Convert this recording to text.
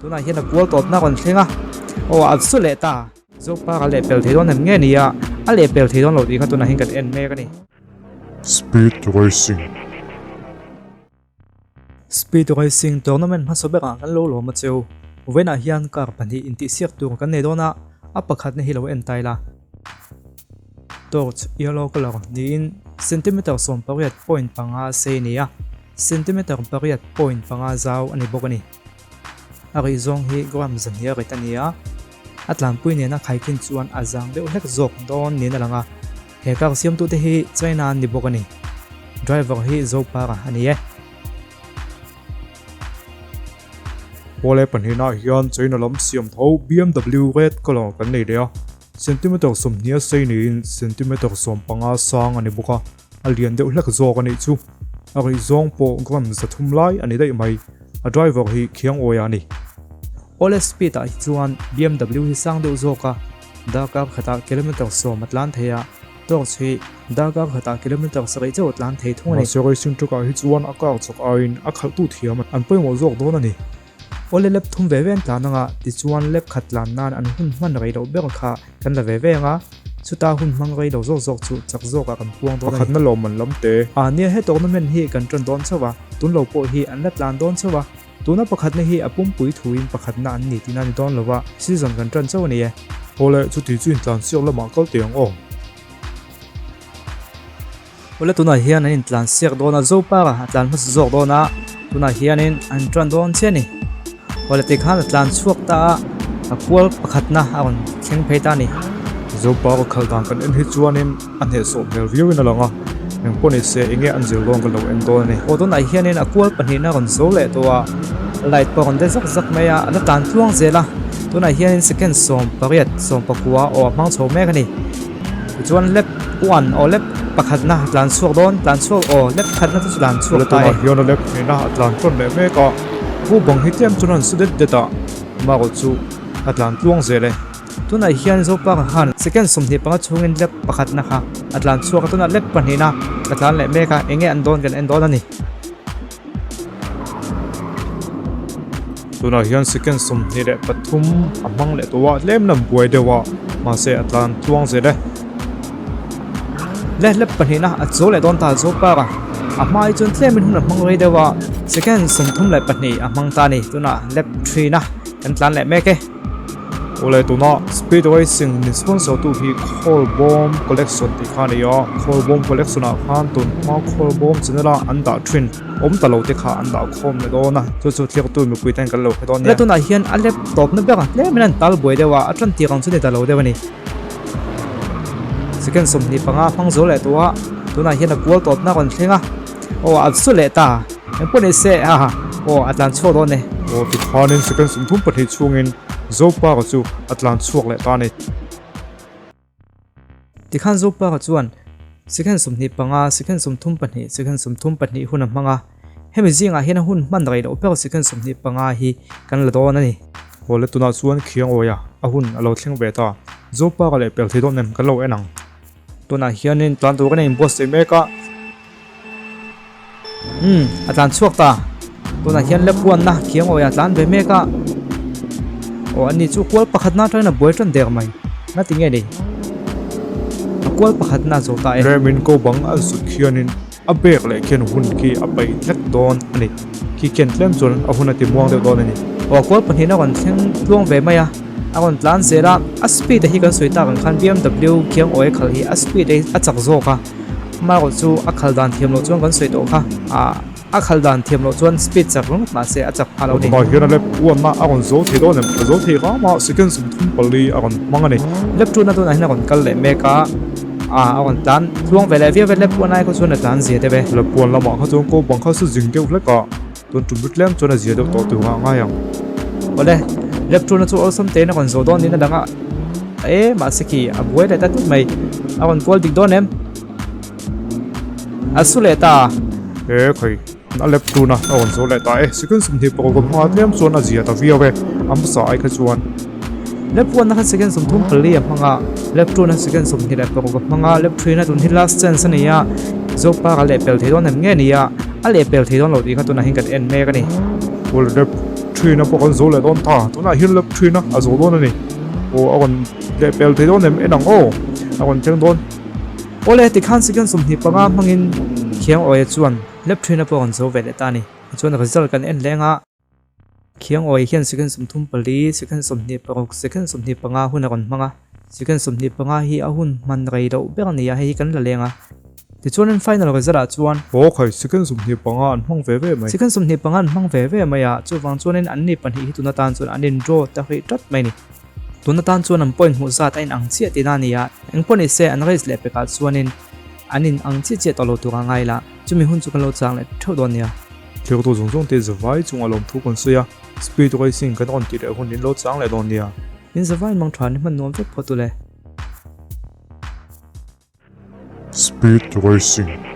Tunah hian a kual tawpna a rawn thleng a, aw a su leh ta. Zopa a lehpel thei dawn em nge ni a, a lehpel thei dawn lo tih kha tunah hian kan en mek a ni. Speed Racing. Speed Racing tournament hmasa berah kan lo lawm a cheu. Vawiinah hian car pahnih intihsiak tur kan nei dawn a, a pakhatna hi lo en ta ila. Torch yellow colour niin centimeter sawmpariat point panga sei a ni a, centimeter pariat point panga zau a ni bawk a ni. A rih zawng hi gram zahnih a rit a ni a, a tlanpui nena khaikhin chuan a zang deuh hlek zawk dawn niin a lang a, he car siamtute hi China an ni bawk a ni. Driver hi Zopara a ni e. Pawle pahnihnaah hian China lam siam tho BMW red colour kan nei leh a, centimeter sawmhnih a sei niin centimeter sawmpanga sang a ni bawk a. A lian deuh hlek zawk a nih chu. A rih zawng pawh gram zathum lai a ni daih mai. A driver hi khiang awia a ni. Awle speed ah hi chuan BMW hi sang deuh zawk a, darkar khatah kilometer sawm a tlan thei a, Torch hi darkar khatah kilometer sarih chauh a tlan thei thung a ni. Mahse racing truck ah hi chuan a car chak aiin a khalhtu thiam an pawimawh zawk dawn a ni. Awle lap thum ve ve an tlan anga, tichuan lap khat tlan nan an hun hman rei loh ber kha kan la ve ve anga, chuta hun hmang rei lo zawk zawk chu chak zawkah kan puang dawn a ni. Pakhatna lawmman lam te. A nia he tournament hi kan tan dawn chauh a, tun lo pawh hi an la tlan dawn chauh a, tuna pakhatna hi a pumpui thuin pakhatna an ni tihna a ni dawn lo a, season kan tan chauh a ni e. Awle, chuti chu intlan siak lamah kal teh ang aw. Awle tunah hian an intlan siak dawn a, Zopara a tlan hmasa zawk dawn a, tunah hianin an tan dawn chiah a ni. Awle tikhan a tlan chhuak ta a, a kual pakhatna a rawn thleng phei ta a ni. Zopara khalh dan kan en hi chuanin a hnehsawh hmel viauin a lang a, eng pawh ni se enge an zir dawn ka lo en dawn a ni. Aw tunah hianin a kual pahnihna a rawn zo leh tawh a, light pawh a rawn de zak zak mai a, a la tlan tluang zel a, tunah hianin second sawm pariat sawm pakua aw a hmang chho mek a ni. Tichuan lap one aw lap pakhatna a tlan chhuak dawn, tlan chhuak aw lap khatna chu tlan chhuak ta e. Tunah hian a lap hnihna a tlan tawn leh mek a, pu bang hi tlem chuan an su det det a, amaherawh chu a tlan tluang zel e. Tunah hian Zopa khan second 25 chhungin lap pakhatna kha a tlan chhuak a, tunah lap pahnihna a tlan leh mek a, enge an dawn kan en dawn a ni. Tunah hian second 23 a hmang leh tawh a, tlem lam buai deuh a, mahse a tlan tluang zel e. Le lap pahnihna a chaw leh dawn ta a chaw park a, a hma hi chuan tlemin hun a hmang rei deuh a, second 32 a hmang ta a ni, tunah lap three na kan tlan leh mek e. Awle tuna speed racing min sponsor tu hi Khawlbawm collection tih kha a ni a, Khawlbawm collection ah khan tun hma Khawlbawm channel a an dah thin awm ta lo te kha an dah khawm leh dawn a, chu chu thlir tu mipui ten kan lo hre dawn nia. Tunah hian a lap tawpna ber a tlemin an tal buai deuh a, a tan tir ang chu ni ta lo deuh a ni. Second 25 hmang zo leh tawh a, tunah hian a kual tawpna a rawn thleng a. Aw a su leh ta, engpawh ni se a aw a tlan chhuak dawn e. Aw tikhanin second 32 chhungin Zopara chu a tlan chhuak leh ta a ni. Tikhan Zopara chuan second 25, second 32, second 32 hun a hmang a, hemi zingah hian a hun hman rei loh ber second 25 hi kan la dawn a ni. Aw le tunah chuan khiang awia a hun a lo thleng ve ta, Zopara leh pel thei dawn em kan lo en ang. Tunah hianin tlan tur kan inbuatsaih mek a. Umm, a tlan chhuak ta. Tunah hian Lepuanna khiang awih a tlan ve mek a. Aw, ani chu kual pakhatna atangin a buai tan der mai. Na ti nge ni? A kual pakhatna a zo ta e. Remin ko bang an sut khianin a bek leh khian hun khi a paih hlek dawn a ni. Khi khian tlem chuan a hun a ti muang deuh dawn a ni. Aw, kual pahnihna a rawn thleng tluang ve mai a. A rawn tlan zel a, a speed a hi kan sawi tak ang khan BMW khiang awih a khal hi a speed a hi a chak zawk a. Amaherawh chu a khal dan thiam loh chuan kan sawi tawh kha, ah a khal dan thiam loh chuan speed chak ringawt mahse a chak phah lo a ni. Tunah hian a lap uanna a rawn zo thei dawn em? A zo thei ram a, second 34 a rawn hmang a ni. Lap tuna tunah hian a rawn kal leh mek a, ah a rawn tlan tluang ve leh viau ve, lap uan ai khaw chuan a tlan zia deuh e. Lap uan lamah kha chuan ko bang kha su zing deuh hlek a. Tun tum tlem chuan a zia deuh tawh tur a ngai ang. Awle, lap tuna chu awlsam tein a rawn zawh dawn niin a lang a, e mahse khi a buai leh ta tut mai, a rawn kual dik dawn em? A su leh ta. E khawi, a lap tuna a rawn zawh leh ta e, second 26 hma tlem chuan a zia ta viau e, a hmasa ai kha chuan. Lap one na khan second 34 a hmang a, lap two na second 26 a hmang a, lap three na tun hi last chance a ni a, Zopa ka lehpel thei dawn em nge ni a, a lehpel thei dawn lo tih kha tunah hian kan en mek a ni. Well, lap three na pawh kan zo leh dawn ta, tunah hian lap three na a zo dawn a ni. Aw a rawn lehpel thei dawn em en ang aw, a rawn thleng dawn. Awle tikhan second 25 hmangin Khiangawia chuan lap three na pawh a rawn zo ve leh ta a ni. Tichuan result kan en leng a. Khiangawi hian second 34, second 26, second 25 hun a rawn hmang a. Second 25 hi a hun hman rei loh ber a ni a, hei hi kan la leng a. Tichuanin final result ah chuan. Aw khai, second 25 an hmang ve ve mai. Second 25 an hmang ve ve mai a, chuvang chuanin anni pahnih hi tun atan chuan an in draw ta hrih tlat mai a ni. Tun atan chuan an point hmuh zat a in ang chiah tihna a ni a, engpawh ni se an race leh pekah chuanin an in ang chiah chiah tawh lo tur a ngai la, chumi hun chu kan lo chang leh theuh dawn nia. Thirtu zawng zawng te zavai chungah lawmthu kan sawi a, speed racing kan rawn tih leh hun in lo chang leh dawn nia. In zavai mang tha ni hman nuam vek phawt u le. Speed racing.